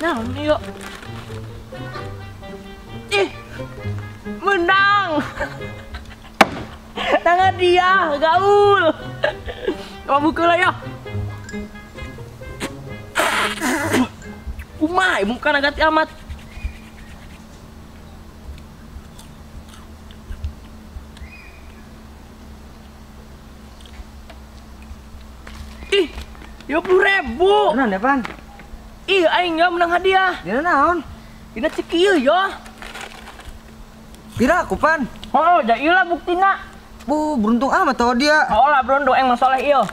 Nah, yuk. Ih, menang. Tangan dia, gaul. Coba buka lah ya. Umai, muka nagat amat. Ih, 50.000. Benar ya, Pan? Ih, aing ya menang hadiah. Dina naon? Dina ceki ya. Pira aku, Pan? Oh, jailah buktina. Bu, beruntung amat tau dia. Oh lah, beruntung aing masalah ieu.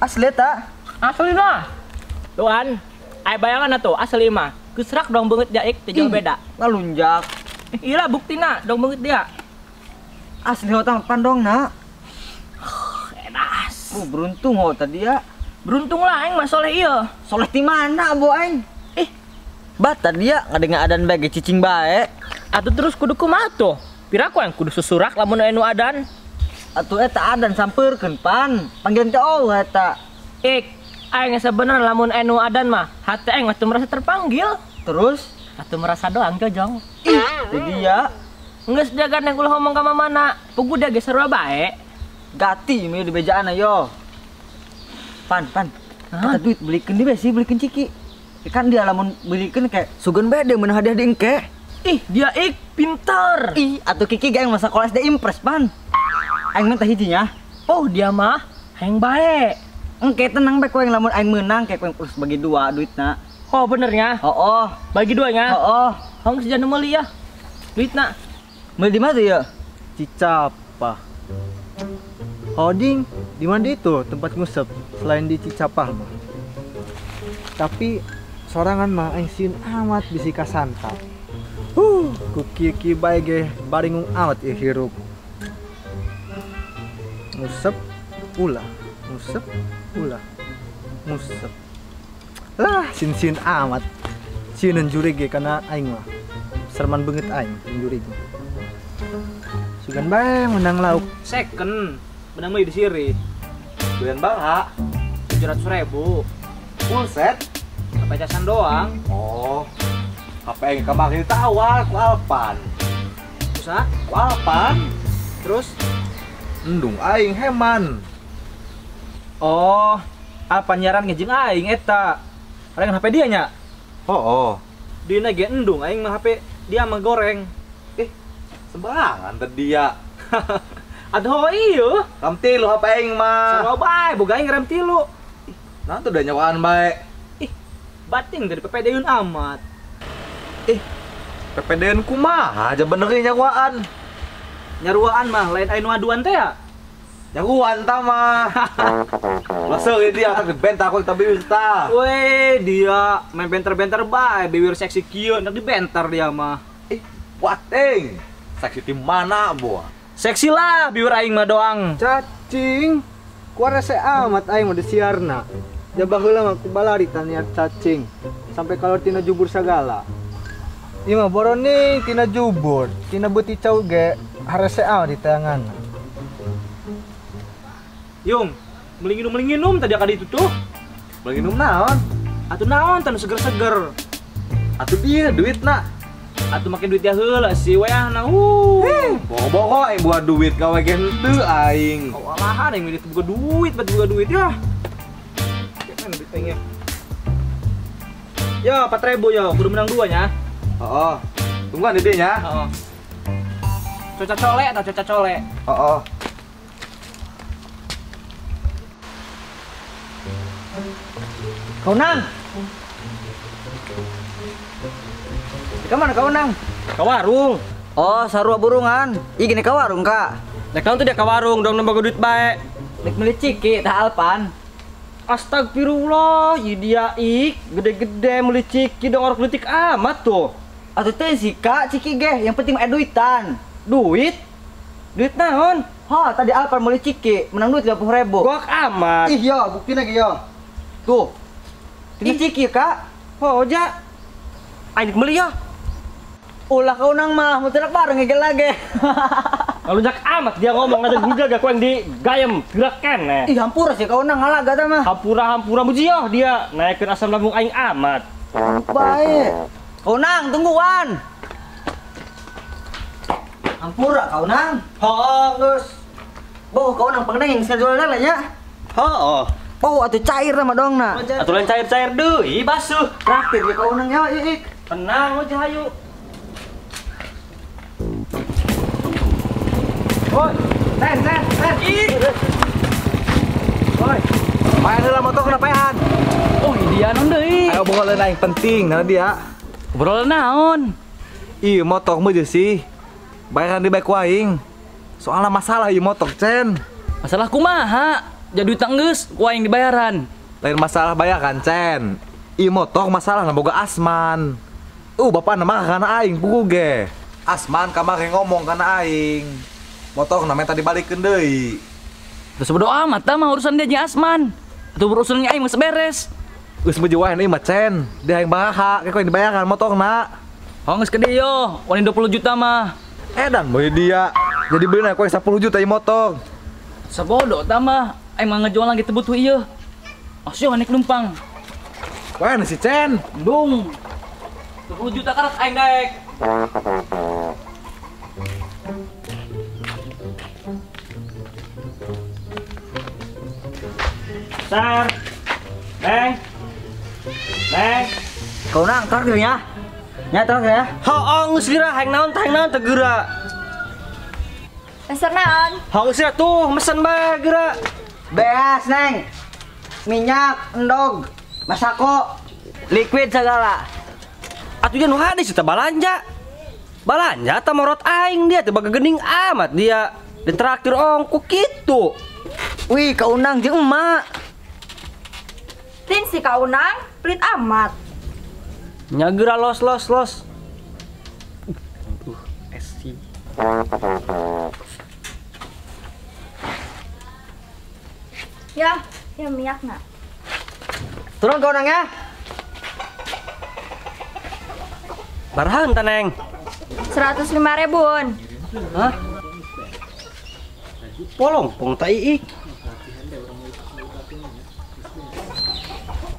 Asli tak? Asli lah. Tuan, aing bayangan atuh asli mah. Keserak dong banget dia ik teu jauh beda. Ngalunjak. Iyalah buktina dong banget dia. Asli otang pan dong nak. Edas. Bu, beruntung ho tadi ya. Beruntung lah aing mah soleh ieu. Soleh di mana bu aing? Ih, bat tadi ya ngadengar adan bae cicing bae. Atuh terus kudu kumaha tuh? Piraku yang kudu susurak lamun anu adan. Atuh eta adan sampeurkeun pan. Panggilan teh oh eta. Ik, aing sebenarnya lamun anu adan mah hati aing mah teu merasa terpanggil. Terus atuh merasa doang jojong. Ih, jadi ya. Geus jagan yang ulah ngomong ka mamana. Pugu dia geus sarua bae. Gati mi di bejaan ayo. Pan, pan. Eta duit belikeun di sih, belikeun ciki. Kan dia lamun belikeun kayak sugan bae dia menang hadiah di engke. Ih, dia ik pintar. Ih, atuh Kiki geng masa sekolah SD impress, Pan. Aing minta hijinya. Oh, dia mah aing bae. Engke tenang bae kowe lamun aing menang kayak kowe terus bagi dua duitna. Oh, benernya? Oh, oh. Bagi duanya? Oh, oh. Hong sejan meuli ya. Duitna. Meuli di mana tuh ya? Cicapah. Hoding, di mana itu tempat ngusep selain di Cicapah mah. Tapi sorangan mah aing sieun amat bisi kasantap. Ku kieu-kieu bae ge baringung amat ieu hirup. Ngusep ulah, ngusep ulah, ngusep. Lah, sin-sin amat. Sieun jurig ge kana aing mah. Serman beungeut aing jurig. Sugan bae menang lauk. Second, menang meuli di siri. Belian bangha 700.000. Full set. HP casan doang. Oh. HP yang kemarin ditawar ku Alpan. Usaha? Ku Alpan. Terus? Endung aing heman. Oh, Alpan nyaran ngejeng aing eta. Orang HP dia nya? Oh, oh. Dina ge endung aing mah HP dia mah goreng. Eh, sembarangan tadi dia. Aduh iyo. Rem tilu HP aing mah. Sarua bae, boga aing rem tilu. Nah, tuh udah nyawaan bae. Ih, bating dari PPD-un amat. Eh, PPD-un kumaha aja benerin nyaruaan. Nyaruaan mah lain aing nu aduan teh ya. Nyaruan ta mah. Langsung dia akan dibentar aku tapi wirta. Weh, dia main benter-benter bae, bibir seksi kieu, ndak dibentar dia mah. Eh, bating. Seksi di mana, boa? Seksi lah bibir aing mah doang. Cacing. Ku rese amat aing mah disiarna. Jabah heula mah ku balari taniar cacing. Sampai kalau tina jubur sagala. Ieu mah boroning tina jubur, tina beuti cau ge harese amat di tangan. Yung, melinginum tadi akad itu tuh. Melinginum naon? Atuh naon tanu seger-seger. Atuh dia duitna. Atuh make duit dia heula sih wayahna. Bogo-bogo aing buat duit gawe ge henteu aing. Oh alahan aing duit boga duit, bat boga duit ya. Kayak duit aing ya. Yo, 4.000 yo, kudu menang dua nya. Heeh. Tungguan di dieu nya. Heeh. Coca colek atau coca colek? Heeh. Kau nang. Ke mana kau nang? Ke warung. Oh, sarua burungan. Ih, gini ke warung, Kak. Nek naon tuh dia ke warung dong nambah duit bae. Nek meuli ciki tah Alpan. Astagfirullah, ieu dia ik gede-gede meuli ciki dong orang leutik amat tuh. Atuh teh sih Kak, ciki ge, yang penting mah duitan. Duit? Duit naon? Ha, tadi Alpan meuli ciki, menang duit 50.000. Gok amat. Ih, yo, buktina ge yo. Tuh. Tinggal ciki, Kak. Oh, ja. Aing meuli ya. Ulah kau nang mah, mutlak bareng ngegel lagi. Ngalunjak amat dia ngomong aja budak gak ku yang di gayem gerakan nah. Ih hampura sih kau nang ngalaga tah mah. Hampura mujiyoh dia naikkeun asam lambung aing amat. Baik. Kau nang tungguan. Hampura kau nang. Heeh geus. Boh kau nang pengeneng jual lah nya. Heeh. Oh atuh cair mah dong na. Atuh lain cair-cair deui basuh. Traktir ge kau nang ya iik. Tenang aja hayu. Woi, ten. Ih. Woi. Main heula motor kenapaean? Oh, dia naon deui? Ayo obrolan aing penting nah dia. Obrolan naon? Ih, motor mah jeung sih. Bayaran di bae ku aing. Soalna masalah ieu motor, Cen. Masalah kumaha? Jadi utang geus ku aing dibayaran. Lain masalah bayaran, Cen. Ieu motor masalah boga Asman. Bapak nama kana aing pugu ge. Asman kamari ngomong kana aing. Motor namanya tadi balikeun deui. Terus bodo amat tah mah urusan dia jeung Asman. Atuh urusannya aing geus beres. Geus meuji wae ieu mah Cen. Dia aing baraha ke ku dibayaran motorna. Oh geus gede yo, wani 20 juta mah. Edan boy dia. Jadi beuna ku 10 juta ieu motor. Sabodo tah mah, aing mah ngejual lagi teu butuh ieu. Asyo naik numpang. Wae si Cen. Dung. 20 juta karat aing daek. Sar. Neng. Neng. Kau nang traktirnya. Nya traktir ya. Heeh geus geura hayang naon teh hayang naon teh geura. Mesen naon? Heeh geus tuh mesen bae geura. Beas, Neng. Minyak, endog, masako, liquid segala. Atuh nya nu hadis teh balanja. Balanja tah morot aing dia teh bagegening amat dia. Dan traktir ongko kitu. Wih, kaunang jeung emak. Tin si kaunang, pelit amat. Nya geura los. Aduh, esi. Ya, ya minyakna. Turun kaunang ya. Barahan ta, Neng? 105 ribuan. Hah? Polong pong ta iik.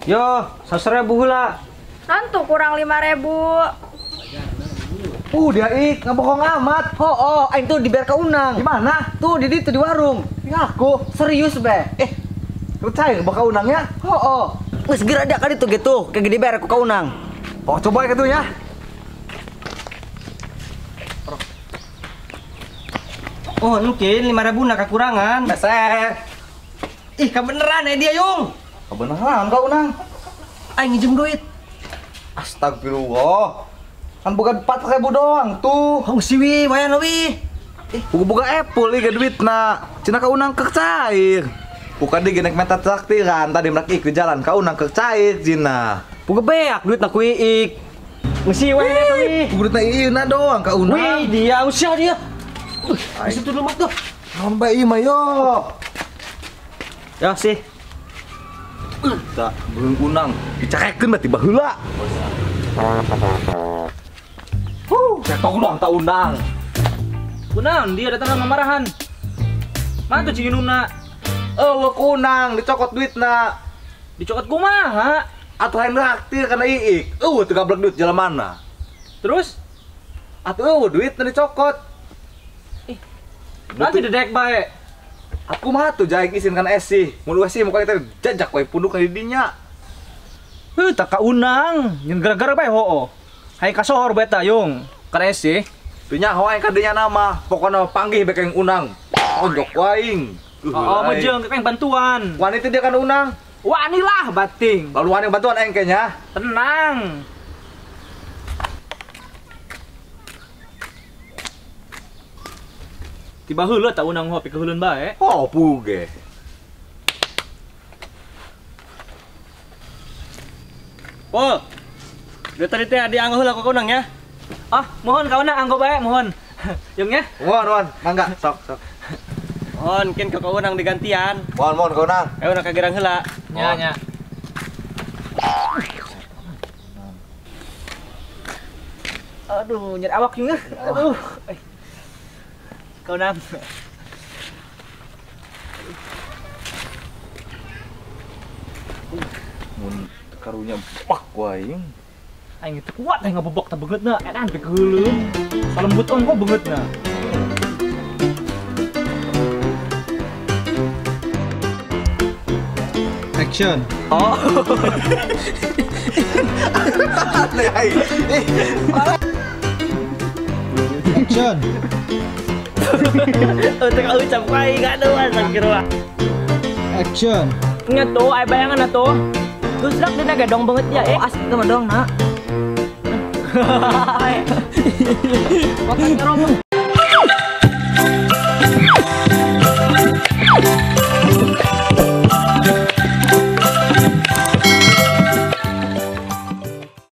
Yo, 100.000 heula. Tentu kurang 5.000. Dia ik ngabokong amat. Oh, aing tuh dibayar ka unang. Di mana? Tuh di ditu di warung. Ngaku. Serius be. Percaya bakal unangnya? Oh. Geus geura dia ka ditu gitu, kayak dibayar ku ka unang. Oh, coba gitu ya. Oh, mungkin 5.000 nak kekurangan. Meser. Ih, kebeneran dia Yung. Kebeneran kau unang. Aing nginjem duit. Astagfirullah. Kan bukan 4.000 doang tuh. Hong siwi, wayan wi. Buka Apple ieu duitna. Cina ka unang kecair. Bukan di genek meta traktiran tadi merak ik di jalan ka unang kecair cina. Buka beak duitna ku iik. Ngesi wae eta wi. Duitna ieu doang ka unang. Wih, dia usia dia. Bisa tuh lemak tuh. Naon bae ieu mah yo. Ya sih. Tak belum unang dicarekeun berarti baheula. Huh, cetok dong tak undang. Kunaon dia datang sama marahan. Mana tuh cinginuna? Eueuh kunang dicokot duitna. Dicokot kumaha? Atuh hayang traktir kana iik. Eueuh teu gablek duit jalan mana. Terus? Atuh eueuh duitna dicokot. Ih. Nanti dedek bae. Aku mah tuh jaing isin kan esi. Mun esi muka kita jajak we punduk di dinya. Heuh tak kaunang, nyeun gara-gara bae hoo. Hayang kasohor bae ta Yung. Kana esi. Teu nyaho aing kadinya nama, pokona panggih bae keng unang. Onjok waing. Oh, mejeng keng bantuan. Wani teh dia kan unang. Wani lah bating. Lalu wani bantuan aing kayaknya. Tenang. Tiba heula tak unang hopi keheuleun bae. Oh, puge. Pol. Duit tadi teh adi anggo heula ka unang ya. Ah, mohon ka unang anggo bae, mohon. Yung nya? Mohon, mangga, sok. Mohon kin ka unang digantian. Mohon ka unang. Ayo unang ka gerang heula. Nya nya. Aduh, nyeri awak juga. Aduh. Kau nang. Mun karunya bak aing. Aing teu kuat aing ngabobok teh beungeutna, edan teh keuleum. Salembut ongko beungeutna. Action. Oh. Action. Tengah ucap aing aduh astagfirullah. Action. Nya tuh, ay bayangan na tuh. Lusrak din na gadong banget ya eh. Oh, asli mah dong, nak. Makan ngeromong.